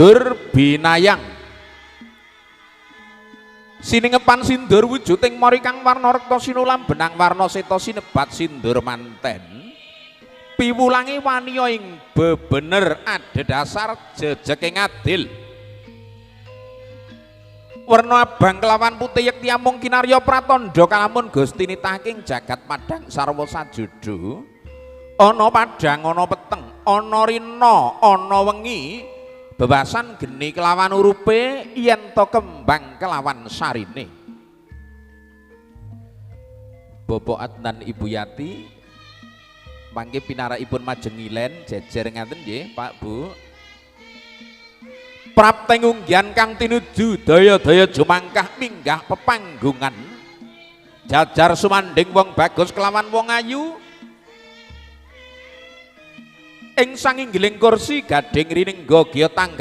Sindur binayang. Siningepan sindur wujuding mori kang warna rekta sinulam benang warna seta sinebat sindur manten. Piwulange waniya ing bebener adhedhasar jejeke ngadil. Werna abang kelawan putih yekti amung kinarya pratandha kalamun Gusti nitaking jagat padhang sarwa sajudu. Ana padhang ana peteng, ana rina, ana wengi, bebasan geni kelawan urupe yen to kembang kelawan sarine. Bapak Adnan Ibu Yati mangke pinarakipun majeng ngilen jejer ngaten nggih Pak Bu. Prapteng unggihan kang tinuju daya-daya jumangkah minggah pepanggungan. Jajar sumandhing wong bagus kelawan wong ayu. Ing sanginggiling kursi gading rinengga giya tangga